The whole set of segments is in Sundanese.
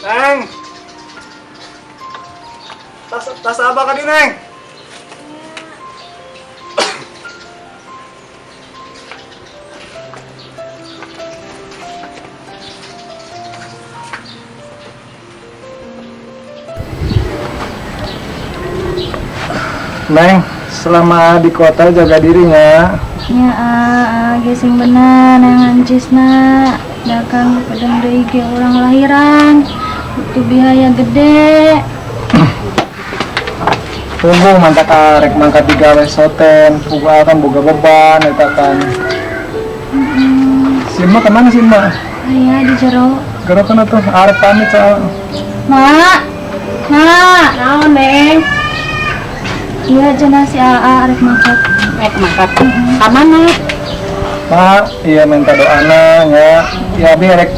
Neng. Tas tas apa kadi, Neng? Neng, selama di kota jaga dirinya. Ya, ah, ah, sing bener yang ancisna. Dagang pedang deui ge urang lahiran. Butuh biaya gede. Tunggu mantap arek mangkat digawe soten, puga kan boga beban eta kan. Si Emak kemana sih, Emak? Aya di jero. Gerakan atuh arek pamit soal. Mak. Mak. Naon, Neng? Iya, cenah si Aa arek mangkat. Rek mangkat. Ka mana? Mak, iya minta doana ya. Ya abi arek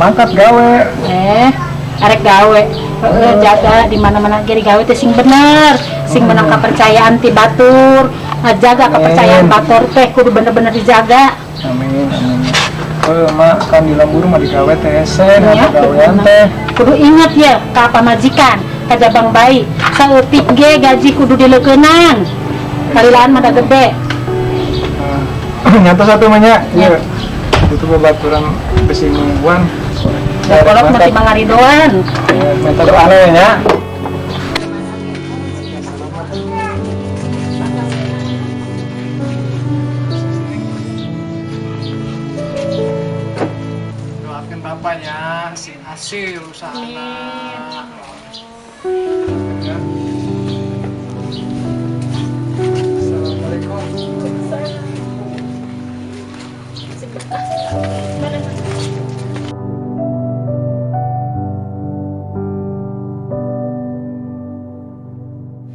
mangkat gawe. Eh, arek gawe. Heeh, jaga di mana-mana ge gawe teh sing bener, sing menang kepercayaan ti batur. Ngajaga kepercayaan Amin. batur teh kudu bener-bener dijaga. Amin, amin. Oh, mak kan di lembur mah digawe teh hese, Ya, gawean teh. Kudu inget ya ka pamajikan, ka jabang bayi. Saeutik ge gaji kudu dileukeunang. Kalilaan mah da gede. Nah, nyata satu mah nya. Ya. Iya. Itu babaturan besi mingguan. Da kolot mah ti mangaridoan. Ya, minta doana ya nya. Doakan bapaknya sing hasil usahana. Ya. Assalamualaikum.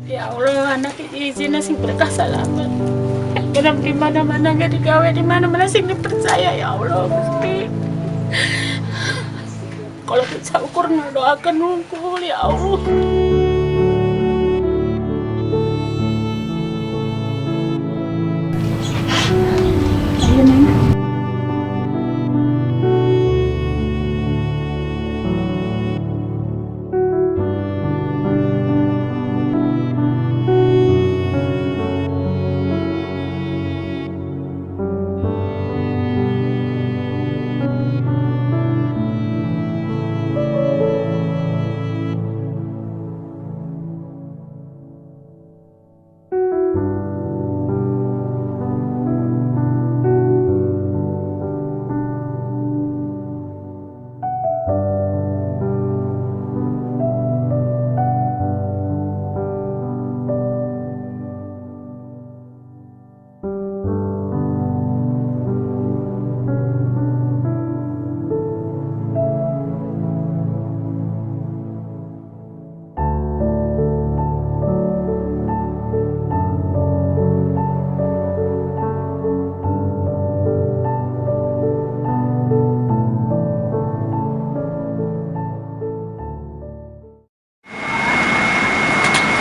Ya Allah, anak izin sing berkah selamat. Kenapa di mana-mana nggak digawe, di mana-mana sing dipercaya, ya Allah, Gusti. Kalau bisa ukur doakan nungkul, ya Allah. Ayo, Neng.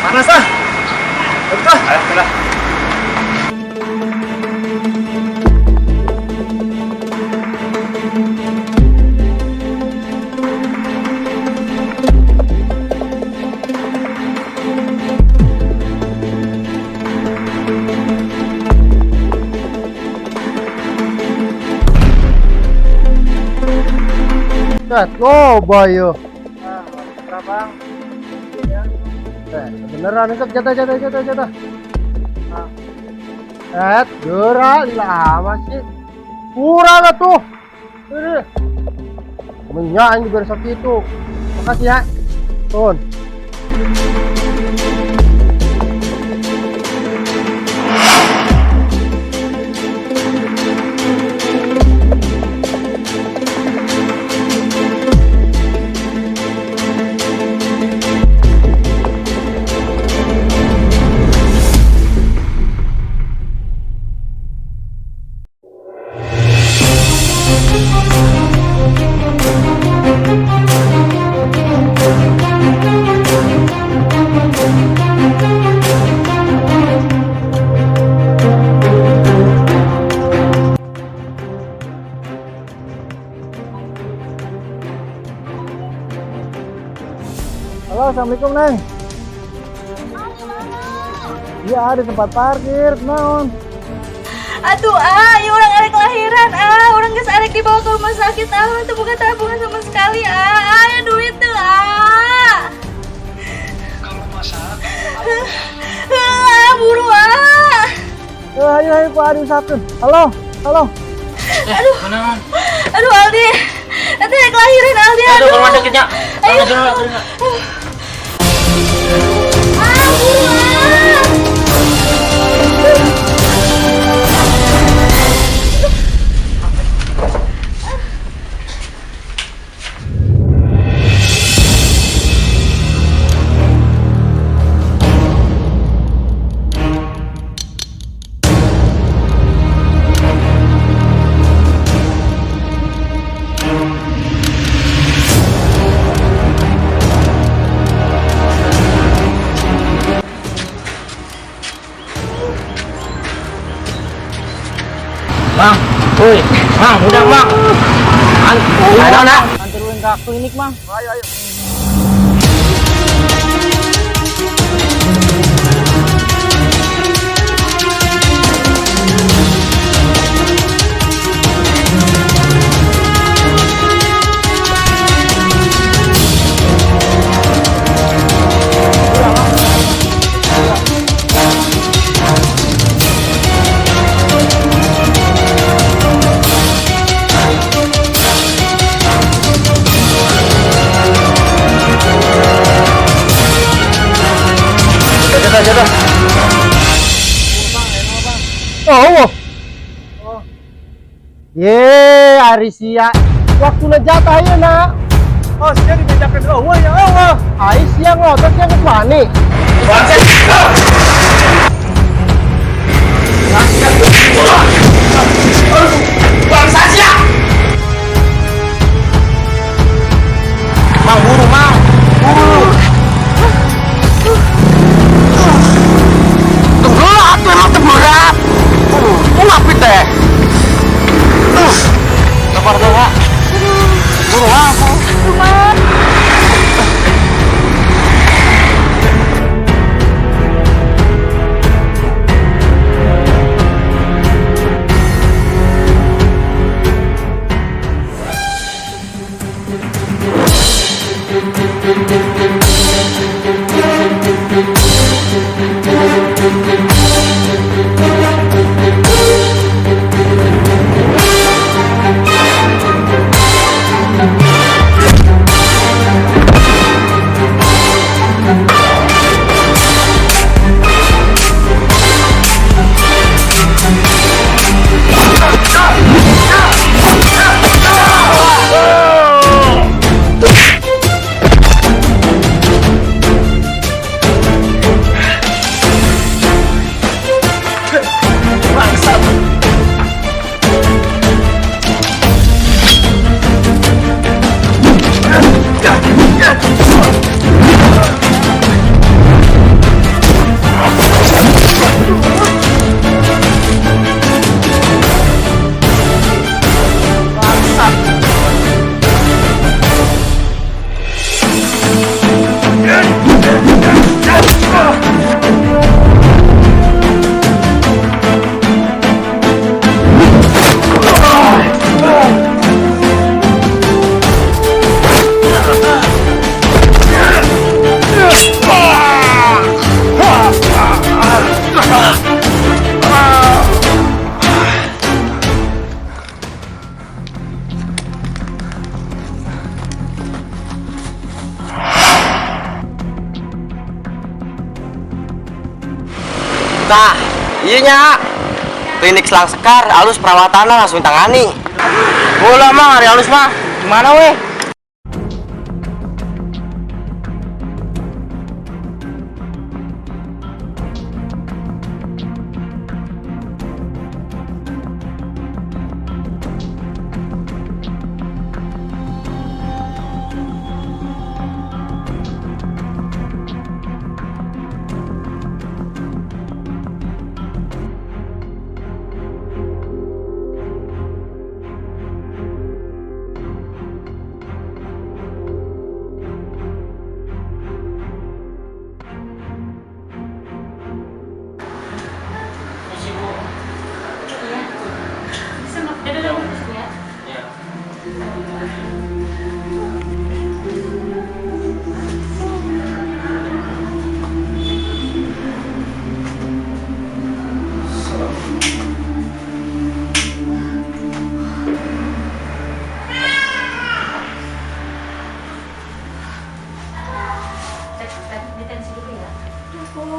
Panas ah. Betul. Ayo, lah. Set, loba yo. Nah, berapa, Bang? Eh, beneran itu jatuh jatuh jatuh jatuh. Eh, gerak lila amat sih. Kurang atuh. Ini. Minyak yang diberi sakit itu. Makasih ya. Tun. Assalamualaikum, Neng. Iya, di tempat parkir, naon? Aduh, ah, ya urang arek lahiran, ah, urang geus arek dibawa ke rumah sakit, ah, urang teu boga tabungan sama sekali, ah, ah, ya duit tuh, ah. Ah, buru, ah. Eh, ayo, ayo, Pak Adi usahakeun. Halo, halo. Aduh, aduh Aldi, nanti arek lahiran Aldi, Aduh, aduh. ke rumah sakitnya. Ayo. Ayo. Ah, buru, ah. Mang, woi, Mang, udah Mang. An, ayo nak. Antar ulun ke klinik, Mang. Ayo, ayo. Jatuh, jatuh. Oh, oh. Ye, ari sia. Waktuna jatah ayeuna. Oh, sia dibejakeun euweuh ya euweuh. Ai sia ngotot sia geus wani. Bangsa sia. Mang, buru, Mang. Buru. Tunggu, atuh emang teu berat. Ngapain teh? Sabar dong, Pak. Buru, Mang. Tah, iya nya. Klinik Selang Sekar, alus perawatannya langsung tangani. Bola mah, hari alus mah. Gimana weh?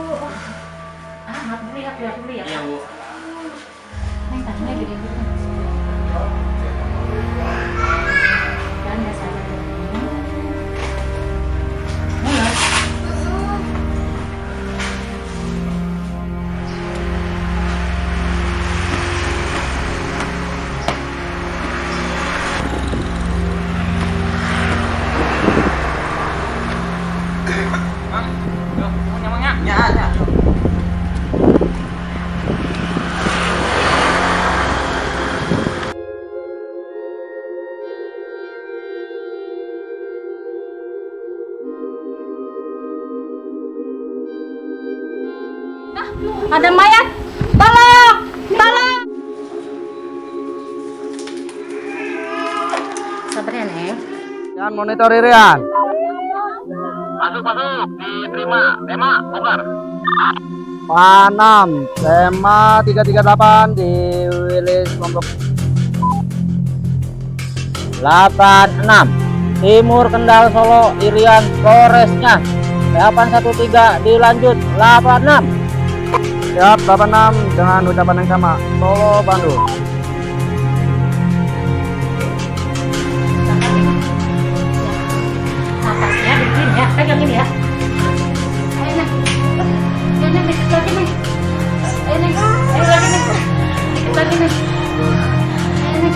Ah, maaf dulu ya, keluar dulu ya. Iya, Bu. Neng, tangannya gede gitu. Dan nggak sabar. Mulai. Ya, ya. Ada mayat. Tolong! Tolong! Sabar ya, Neng. Yan, monitor Irian. Masuk, masuk. Diterima. Tema, bongkar. Panam, tema 338 di Wilis Lombok 86 Timur Kendal Solo Irian Floresnya 813 dilanjut 86. Siap, 86 dengan ucapan yang sama. Solo Bandung. Napasnya begini ya, pegang ini ya. Ayo, Neng. Ayo, Neng, dikit lagi, Neng. Ayo, Neng. Ayo lagi, Neng. Dikit lagi, Neng. Ayo, Neng.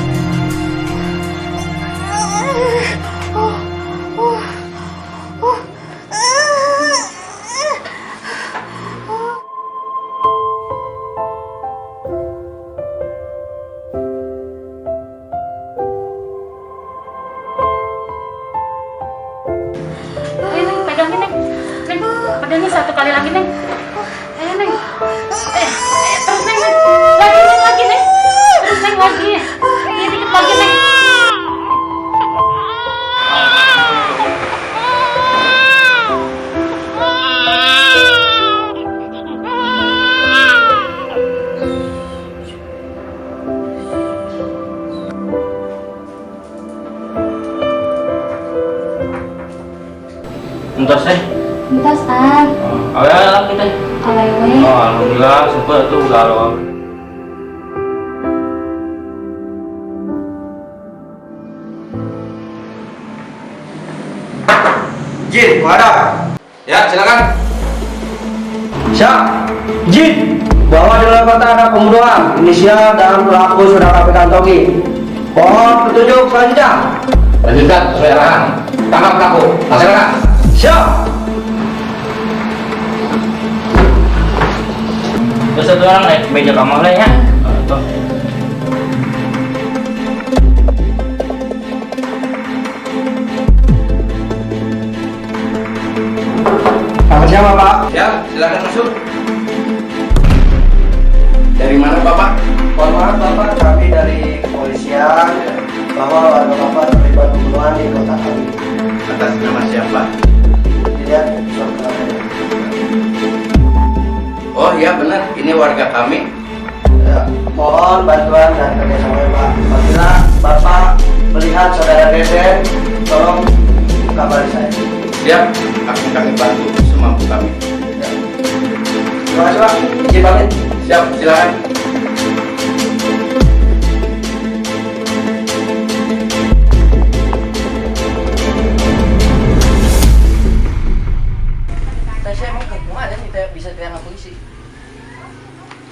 Ayo, Neng, pegangin, Neng. Neng, pegangin satu kali lagi, Neng. Ayo, Neng. Terus, Neng, Neng. Lagi, Neng, lagi, Neng. Terus, Neng, lagi. Iya, dikit lagi, Neng. Entos teh. Entos ah, Awewe laki teh. Awewe. Oh, alhamdulillah syukur tuh udah lo. Jin, menghadap. Ya, silakan. Siap. Jin, bahwa di luar kota ada pembunuhan, inisial dan pelaku sudah kami kantongi. Mohon petunjuk selanjutnya. Lanjutkan sesuai arahan. Tangkap pelaku. Laksanakan. Siap. Terus satu orang naik meja kamar lah ya. Tuh. Selamat siang, Bapak. Ya, silakan masuk. Dari mana Bapak? Mohon maaf, Bapak, kami dari kepolisian bahwa warga Bapak terlibat pembunuhan di kota kami. Atas nama siapa? Dilihat surat keterangannya. Oh iya benar, ini warga kami. Ya, mohon bantuan dan kerjasama Pak. Apabila Bapak melihat saudara Deden, tolong kabari saya. Siap, akan kami bantu semampu kami. Ya. Terima kasih, Pak. Izin pamit. Siap, silakan. Tasya emang kumaha dan kita bisa ditangkap polisi.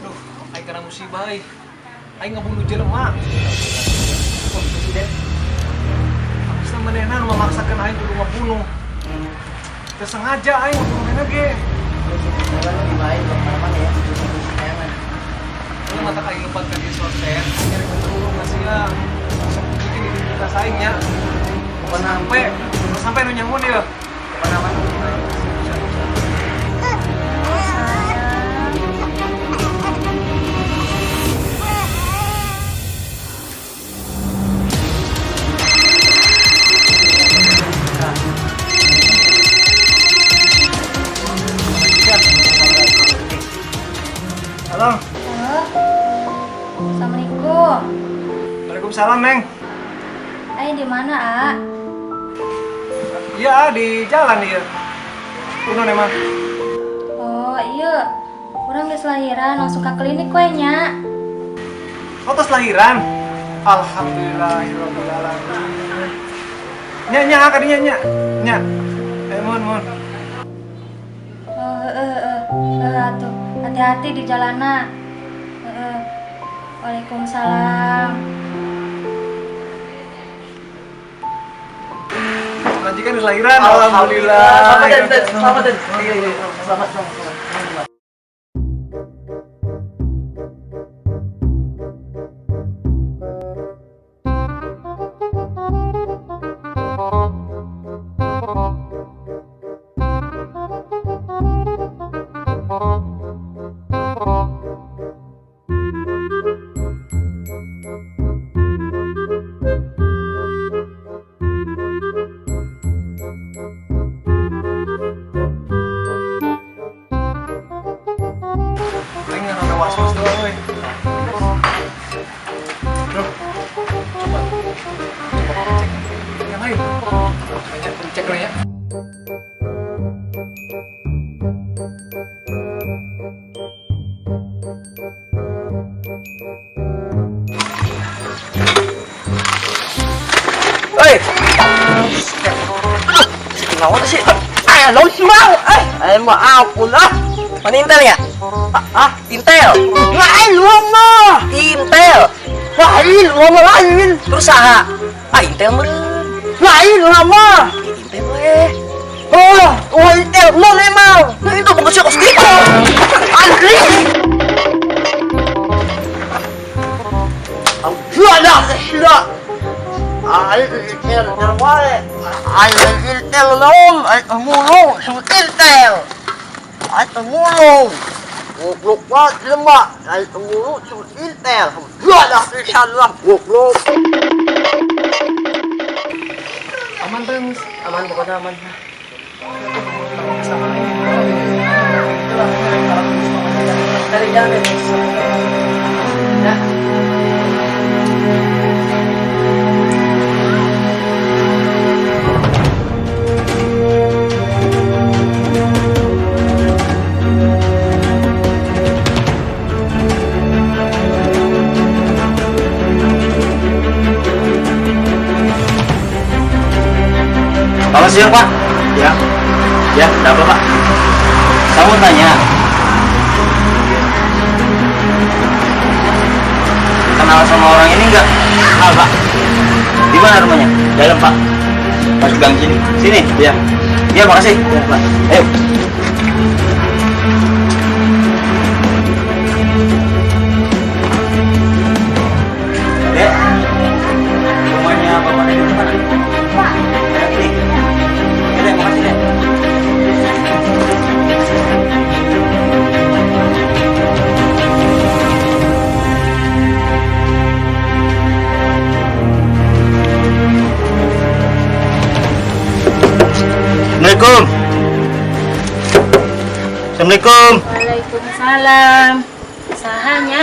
Duh, aing kena musibah euy. Aing ngabunuh jelema. Kok bisa sih, Den? Habisna manehna nu memaksakeun aing kudu ngabunuh. Teu sengaja aing ngabunuh manehna ge. Jalan lebih baik ke mana-mana ya, polisi tayangan. Lu mata aing lebat ka dieu soten, nyari ketulung ka sia. Bikin identitas aing nya. Sampai nu nyangun ieu. Kemana-mana. Halo. Halo. Assalamualaikum. Waalaikumsalam, Neng. Ayo di mana, A? Iya, di jalan ieu. Kunaon emang? Oh, iya, Urang geus lahiran langsung ke klinik we nya. Oh, tos lahiran. Alhamdulillahirabbil alamin. Nya nya ka dinya nya. Nya. Eh, mohon mohon. Oh, heeh heeh. Heeh atuh. Hati-hati di jalanan. Heeh. Waalaikumsalam. Majikan geus lahiran. Alhamdulillah. Selamat, Den. Den. Selamat, Den. Iya, iya. Selamat, selamat, selamat. Aing rada was-was doang euy. Bro, coba coba cek yang lain. Banyak cek dulu ya. Hei. Kenapa sih? Ah, lo semang. Eh, eh, maaf ah. Mana Intel ya? Ah, ah, Intel. Lain lu mah. Intel. Lain lu mah lain. Terus saha? Ah, Intel meureun. Lain lu mah. Intel we. Oh, oh Intel lo memang. Nah, itu bukan siapa gitu. Anjing. Sudah, sudah. Intel wae. Intel naon, mulu, Intel. Mulu. Goblok banget jelema. Mulu Intel. Sudah, insyaallah goblok. Aman terus. Aman pokoknya aman. Sama lagi. Itulah Dari jalan ya. Selamat siang, Pak. Ya. Ya, ada apa, Pak? Saya mau tanya. Kenal sama orang ini nggak? Kenal, Pak. Di mana rumahnya? Dalam, Pak. Masuk gang sini. Sini? Iya. Iya, makasih. Ya, Pak. Ayo. Dek, rumahnya Bapak Dede di mana? Daerah sini. Oke, Dek, makasih, Dek. Assalamualaikum. Assalamualaikum. Waalaikumsalam. Sahanya.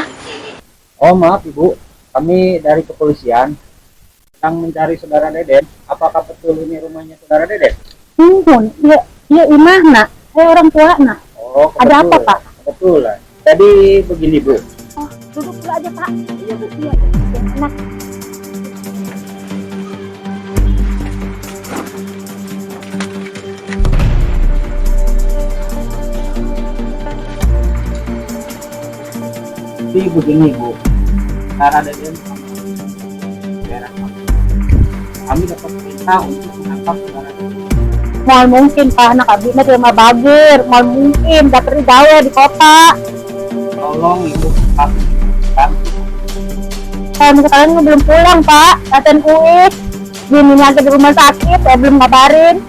Oh maaf Ibu, kami dari kepolisian sedang mencari saudara Deden. Apakah betul ini rumahnya saudara Deden? Muhun, iya, iya imahna. Saya orang tua nak. Oh, Ada apa, kebetulan. Pak? Kebetulan. Jadi begini Bu. Oh, duduk dulu aja, Pak. Iya, Bu. Iya, iya, enak. Jadi begini Bu, saudara Deden sama daerah kami. Kami dapat perintah untuk menangkap saudara Deden. Moal mungkin, Pak, anak abdi mah terima bagir. Moal mungkin dapet gawe di kota. Tolong Ibu tetap kan. Kalau misalkan belum pulang, Pak, latihan kuis. Bini lagi di rumah sakit, saya belum ngabarin.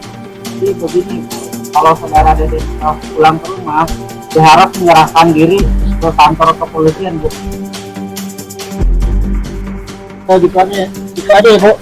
Jadi begini Bu, kalau saudara Deden telah pulang ke rumah, diharap menyerahkan diri ke kantor kepolisian Bu. Oh gitu aja, gitu aja ya Bu.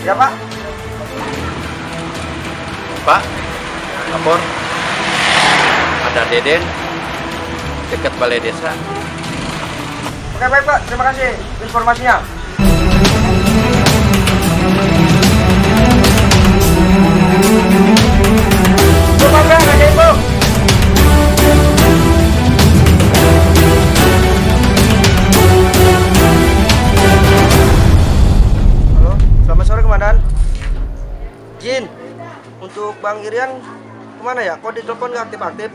Ya Pak. Pak, lapor. Ada Deden dekat balai desa. Oke baik Pak, terima kasih informasinya. Coba Pak, ada info. Halo, selamat sore Komandan. Jin, untuk Bang Irian kemana ya? Kok ditelepon nggak aktif-aktif?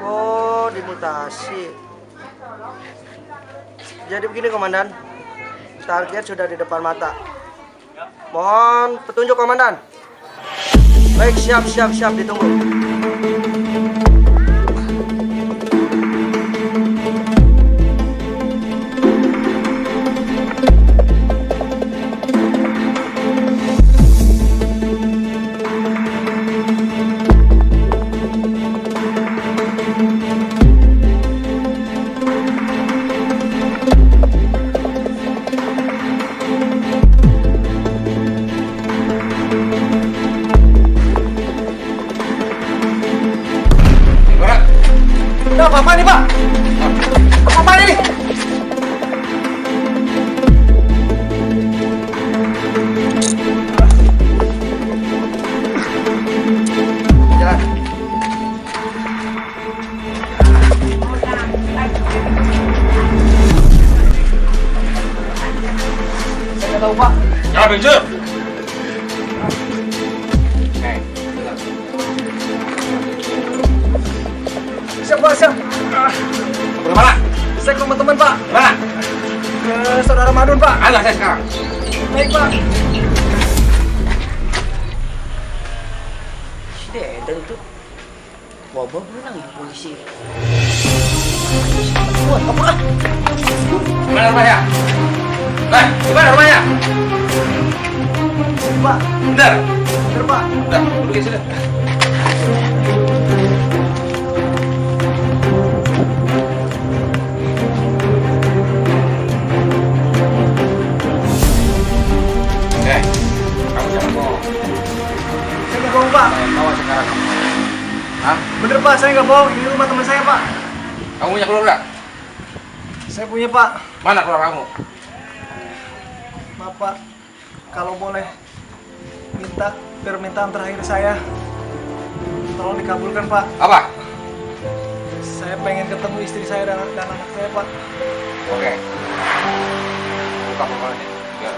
Oh, dimutasi. Jadi begini Komandan, target sudah di depan mata. Mohon petunjuk Komandan. Baik, siap, siap, siap, ditunggu. Udah apa-apa nih, Pak? Apa-apa ini? Jalan. Saya nggak tahu, Pak. Jangan jujur. Siap, Pak, siap. Kemana? Saya ke rumah teman, Pak. Mana? Ke saudara Madun, Pak. Alah saya sekarang. Baik, Pak. Si Deden itu wabah menang ya polisi. Wah, kabur ah. Gimana rumahnya? Nah, gimana rumahnya? Pak, Benar. bener, Pak. Udah, duduk sini. Oke, kamu jangan bohong. Saya nggak bohong, Pak. Saya bawa sekarang kamu. Hah? Bener, Pak, saya nggak bohong. Ini rumah teman saya, Pak. Kamu punya keluarga? Saya punya, Pak. Mana keluarga kamu? Maaf, Pak. Kalau boleh minta permintaan terakhir saya, tolong dikabulkan, Pak. Apa? Saya pengen ketemu istri saya dan anak saya, Pak. Oke. Buka pokoknya. Ya.